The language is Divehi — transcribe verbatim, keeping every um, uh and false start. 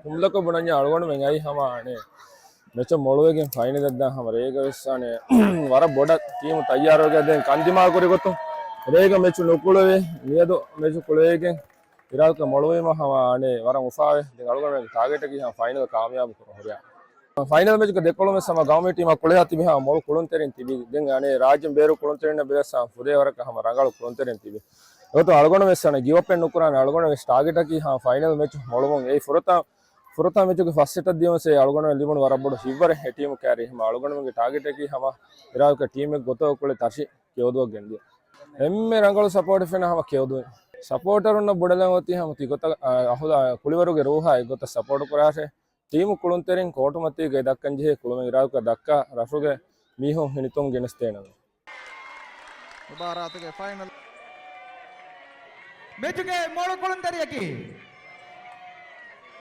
ކުންފުނި ބުނަންޏާ އަޅުގަނޑުމެން އައީ ހަމަ އަނެއް މެޗަށް މޮޅުވެގެން ފައިނަލަށް ދާން ހަމަ ރޭގަ ވެސް އަނެއް ވަރަށް ބޮޑަށް ޓީމު ތައްޔާރުވެގެން ދެން ކަންދިމާ ކުރި ގޮތުން ރޭގަ މެޗު ނުކުޅެވޭ. މިއަދު މެޗު ކުޅެވިގެން އިރާދަކަށް މޮޅުވީމަ ހަމަ އަނެއް ވަރަށް އުފާވޭ. ދެން އަޅުގަނޑުމެންގެ ޓާގެޓަކީ ހަމަ ފައިނަލް ކާމިޔާބު ކުރުން ހުރިހާ. ފައިނަލް މެޗުގެ ދެކޮޅުން ވެސް ހަމަ ގައުމީ ޓީމާ ކުޅެހާ ތިބި ހަމަ މޮޅު ކުޅުންތެރިން ތިބި. ދެން އަނެއް ރާއްޖޭން ބޭރު ކުޅުންތެރިންނަށް ބެލަސް ހަމަ ފުދޭ ވަރަކަށް ހަމަ ރަނގަޅު ކުޅުންތެރިން ތިބި. އެގޮތުން އަޅުގަނޑު ވެސް އަނެއް ގިވަޕެއް ނުކުރާނެ. އަޅުގަނޑު ވެސް ޓާގެޓަކީ ހަމަ ފައިނަލް މެޗު މޮޅުވުން. އެއީ ފުރަތަމަ، ފުރަތަމަ މެޗުގެ ފަސް ސެޓަށް ދިޔުން ސޭ އަޅުގަނޑު ލިބުނު ވަރަށް ބޮޑު ހިތްވަރެއް އެ ޓީމު ކައިރި. ހަމަ އަޅުގަނޑުމެންގެ ޓާގެޓަކީ ހަމަ އިރާދަކަށް ޓީމެއް ގޮތަށް ކުޅެ ތަށި ކެޔޮދުވަށް ގެންދިޔަ. އެންމެ ރަނގަޅު ސަޕޯޓް ފެން ހަމަ ކެޔޮދު. ސަޕޯޓަރުންނަށް ބުނެލަން އޮތީ ހަމަ ތި ގޮތަށް، އަ، އަހުލަ ކުޅިވަރުގެ ރޫހާ އެއްގޮތަށް ސަޕޯޓު ކުރާށޭ. ޓީމު ކުޅުންތެރިން ކޯޓުމަތީގައި ދައްކަން ޖެހޭ ކުޅުމެއް އިރާދަކަށް ދައްކާ ރަށުގެ މީހުން ހިނިތުން ގެނެސްދޭނަމޭ. މުބާރާތުގެ ފައިނަލް މެޗުގެ މޮޅު ކުޅުންތެރިޔަކީ